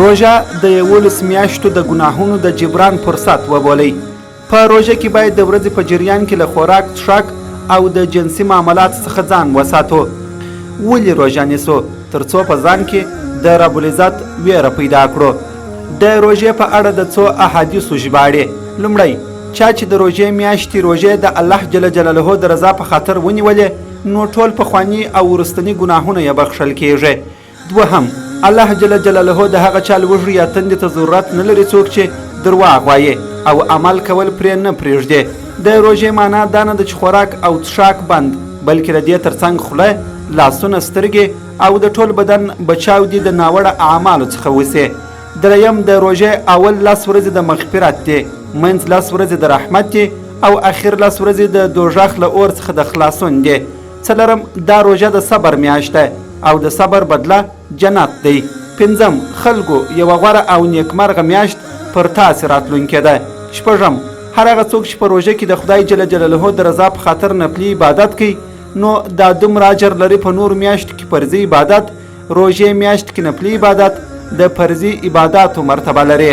روژه د 11 میاشتو د ګناهونو د جبران فرصت وبولئ. په روژه کې باید د ورځې په جریان کې له خوراک، څښاک او د جنسي معاملاتو څخه ځان وساتو. ولې روژه نیسو؟ تر څو په ځان کې د رب العزت ویره پیدا کړو. د روژې په اړه د څو احادیثو ژباړې. لومړی، چا چې د روژې میاشتې روژې د الله جل جلاله د رضا په خاطر ونیولې، نو ټول پخواني او وروستني ګناهونه یې بخښل کیږي. دوهم، الله جل جلاله د هغه چا لوږې یا تندې ته ضرورت نه لري څوک چې درواغ وایي او عمل کول پرې نه پرېږدي. د روژې معنا دا نه ده چې خوراک او څښاک بند، بلکې د دې ترڅنګ خوله، لاسونه، سترګې او د ټول بدن بچاو دې د ناوړه اعمالو څخه وسي. دریم، د روژې اول لس ورځې د مغفرت دي، منځ لس ورځې د رحمت دي او اخر لس ورځې د دوږخ له اور څخه د خلاصون دي. څلورم، دا روژه د صبر میاشت ده او د صبر بدله جنت دی. پنځم، خلکو، یوه غوره او نیکمرغه میاشت پر تاسې راتلونکې ده. شپږم، هر هغه څوک چې په روژه کې د خدای جل جلاله د رضا په خاطر نفلي عبادت کوي، نو دا دومره اجر لري په نورو میاشتو کې فرضي عبادت، روژې میاشت کې نفلي عبادت د فرضي عباداتو مرتبه لري.